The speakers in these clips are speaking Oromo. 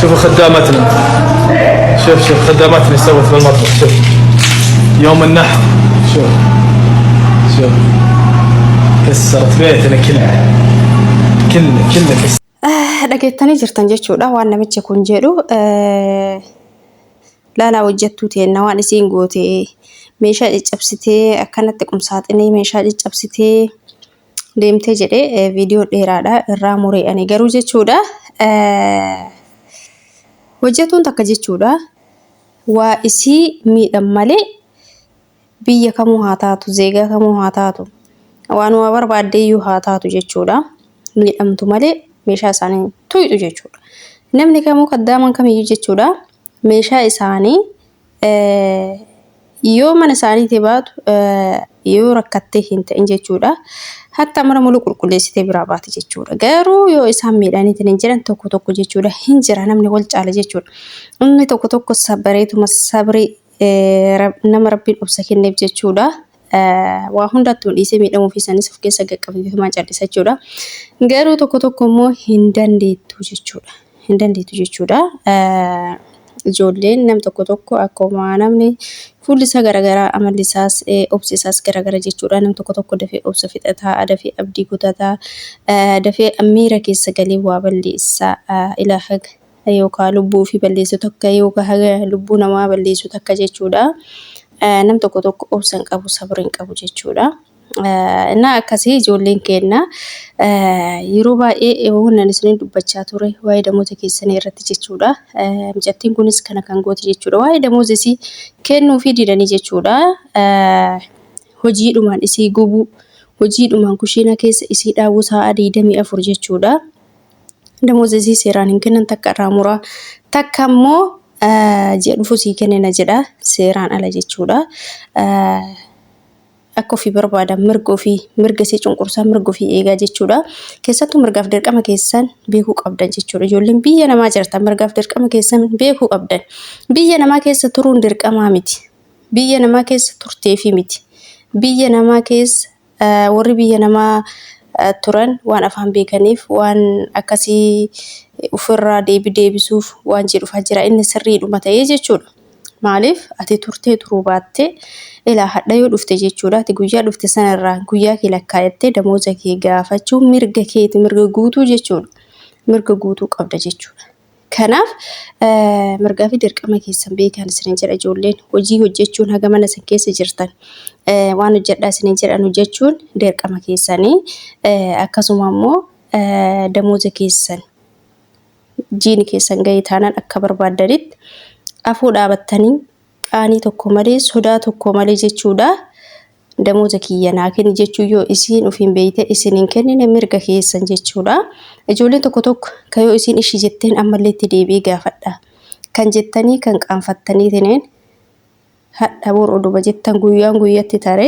شوفوا خدامتنا، شوف شوف خدامتنا ايش سوت في المطبخ. شوف يوم النحر، شوف شوف كسرت بيتنا كله كله كله كسرت. Dhageettanii jirtan jechuudha waan namichi kun jedhu. Laalaa hojjettuu teenna waan isiin goote, meeshaa caccabsitee, akkanatti qumsaaxinii meeshaa caccabsitee deemtee jedhee. Viidiyoo dheeraadha, irraa muree ani garuu jechuudha. Hojjettuun takka jechuudha waa isii miidhan malee, biyya kamuu haa taatu, zeegaa kamuu haa taatu, waanuma barbaadde iyyuu haa taatu jechuudha. Miidhamtu malee meeshaa isaanii tuyxu jechuudha. Namni kamuu, kaddaaman kamiyyuu jechuudha, meeshaa isaanii yoo mana isaaniitii baatu, yoo rakkattee hin ta'in jechuudha. Hatta mana muluu qulqulleessitee biraa baate jechuudha. Garuu yoo isaan miidhaniitiin hin jiran tokko tokko jechuudha, hin jira, namni wal caala jechuudha. Inni tokko tokko sabbareetuma sabrii nama Rabbiin obsa kenneef jechuudha. Waa hundattuu dhiisee miidhamuu fi sanis of keessa qaqqabeetumaan callisa jechuudha. Garuu tokko tokko immoo hin dandeettu jechuudha. Hin dandeettu jechuudha. Ijoolleen nam tokko tokko akkuma namni fuulli isaa garaagaraa, amalli isaas obsi isaas garaagara jechuudha. Nam tokko tokko dafee obsa fixataa, dafee abdii kutataa, dafee miira keessa galee waa balleessaa, ilaa haga yookaan lubbuu ofii balleessu takka yookaan haga lubbuu namaa balleessu takka jechuudha. Nam tokko tokko obsa hin qabu, sabra hin qabu jechuudha. Innaa akkasii ijoolleen keenya yeroo baay'ee wannan isiniin dubbachaa ture waa'ee damoota keessanii irratti jechuudha. Mucattiin kunis kana kan goote jechuudha. Waa'ee damoota isii kennuufii didanii jechuudha. Hojiidhumaan isii gubuu, hojiidhumaan kushiina keessa isii dhaabuu sa'a 24 jechuudha. Damooza isii seeraan hin kennan, takka irraa muraa, takka immoo ji'a dhufu sii kennina jedha, seeraan ala jechuudha. Akka ofii barbaadan mirga ofii, mirga isii cunqursaa, mirga ofii eegaa jechuudha. Keessattuu mirgaaf dirqama keessan beekuu qabdan jechuudha. Ijoolleen biyya namaa jirtan mirgaaf dirqama keessan beekuu qabdan. Biyya namaa keessa turuun dirqamaa miti. Biyya namaa keessa turteefi miti. Biyya namaa keessa warri biyya namaa turan waan afaan beekaniif waan akkasii ofirraa deebi deebisuuf waan jedhufaa jira. Inni sirriidhuma ta'ee jechuudha. Maaliif ati turtee turuu baattee ilaa hadha yoo dhufte jechuudha. Ati guyyaa dhufte sanarraa guyyaa kee lakkaayattee damooza kee gaafachuu mirga keeti, mirga guutuu jechuudha. Mirga guutuu qabda jechuudha. Kanaaf mirgaa fi dirqama keessan beekan isinin jedha ijoolleen. Hojii hojjechuun haga mana san keessa jirtan waan hojjedhaa isinin jedhan hojjechuun dirqama keessanii, akkasuma immoo damooza keessan jiini keessan gahee taanaan akka barbaaddanitti afoo dhaabattanii qaanii tokko malee, sodaa tokko malee jechuudha. Damooza kiyya naa kenni jechuu yoo isiin ofiin beeyte isin hin kennine mirga keessan jechuudha. Ijoolleen tokko tokko ka yoo isiin ishii jetteen ammallee itti deebi'ee gaafadha kan jettanii kan qaanfattaniitineen hadha bor oduma jettan guyyaan guyyatti tare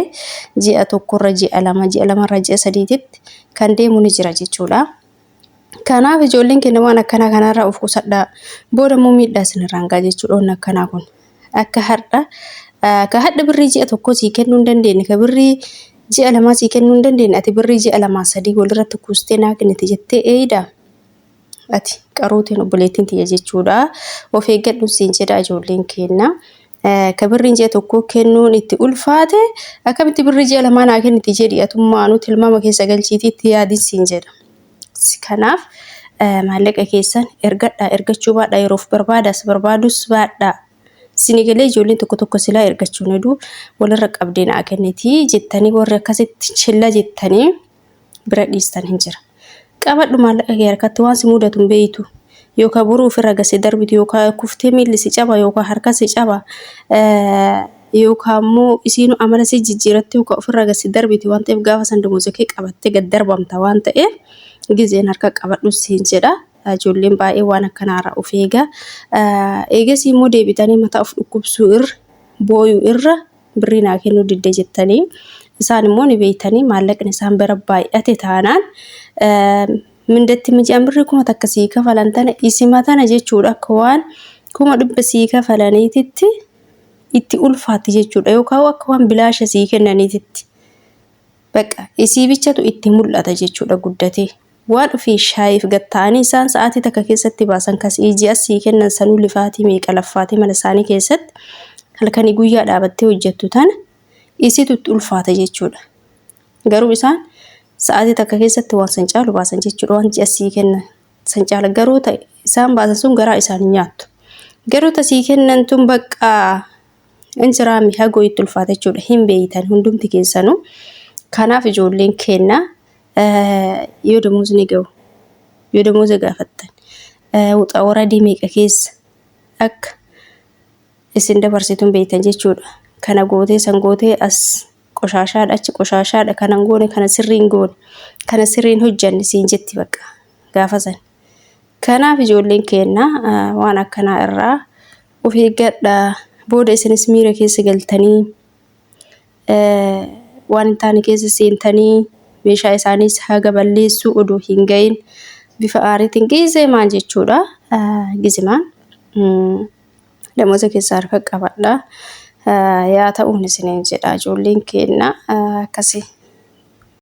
ji'a tokkorra ji'a 2, ji'a lamarra ji'a sadiititti kan deemu ni jira jechuudha. Kanaaf ijoolleen keenya waan akkanaa kanarraa of qusadhaa. Booda immoo miidhaa isinirraan ga'a jechuudha waan akkanaa kun. Akka har'a ka hadha birrii ji'a tokko sii kennuu hin dandeenye, ka birrii ji'a lamaa sii kennuu hin dandeenye, ati birrii ji'a lamaa sadii walirratti kuustee naa kennite jettee eeyida. Ati qaruutiin obboleettiin tiyya jechuudha. Of eeggadhu siin jedha ijoolleen keenya. Ka birriin ji'a tokko kennuun itti ulfaate akkamitti birrii ji'a lamaa naa kenniti jedhi, atummaanuu tilmaama keessa galchiitii itti yaadin siin jedha. Kanaaf maallaqa keessan ergadhaa, ergachuu baadhaa, yeroof barbaadaas barbaadus baadhaa. Sini galee ijoolleen tokko tokko silaa ergachuun heduu walirra qabdee naa kenniti jettanii warri akkasitti chilla jettanii bira dhiistan hin jira. Qabadhu maallaqa kee harkatti, waan si mudatu hin beeytu. Yookaan boruu ofirra gasi darbitu, yookaan kuftee miilli si caba, yookaan harka si caba, yookaan immoo isiin amala si jijjiiratte, yookaan ofirra gasi darbiti waan ta'eef, gaafa san damooza kee qabattee gad darbamta waan ta'eef gizeen harka qabadhu siin jedha. Ijoolleen baay'ee waan akkanaarraa of eega. Eegasii immoo deebitanii mataa of dhukkubsuu irra, booyuu irra, birrii naa kennuu didde jettanii, isaan immoo ni beeytanii, maallaqni isaan bira baay'ate taanaan mindatti miji'an birrii 1000 sii kafalan tana isima tana jechuudha akka waan 100,000 sii kafalaniititti itti ulfaatti jechuudha, yookaan akka waan bilaasha sii kennaniititti bakka isii bichatu itti mul'ata jechuudha guddatee. Waan ofii shaayiif gad ta'anii isaan sa'aatii takka keessatti baasan kas ji'a sii kennan sanuu lifaatii meeqa laffaatee mana isaanii keessatti halkanii guyyaa dhaabattee hojjettu tana isitu itti ulfaata jechuudha. Garuu isaan sa'aatii takka keessatti waan san caalu baasan jechuudha. Waan ji'a sii kennan san caala garuu ta'e isaan baasan sun garaa isaanii nyaattu. Garuu ta sii kennan tun baqqaa injiraami hagoo itti ulfaata jechuudha. Hin beeytan hundumti keessanuu. Kanaaf ijoolleen keenna yoo damoosni gahu yoo damooza gaafattan wuxa waradii meeqa keessa akka isin dabarsitu hin beektan jechuudha. Kana gootee san gootee as qoshaashaadha achi qoshaashaadha kana hin goone kana sirrii hin goone kana sirrii hin hojjanne siin jetti bakka gaafa san. Kanaaf ijoolleen keenna waan akkanaa irraa of eeggadha. Booda isinis miira keessa galtanii waan hin taane keessa seentanii meeshaa isaaniis haga balleessuu odoo hin gahin bifa aariitiin gizeemaan jechuudha. Gizemaan damooza keessa harka qabadha. Yaa ta'uun isiniin jedha ijoolleen keenna akkasi.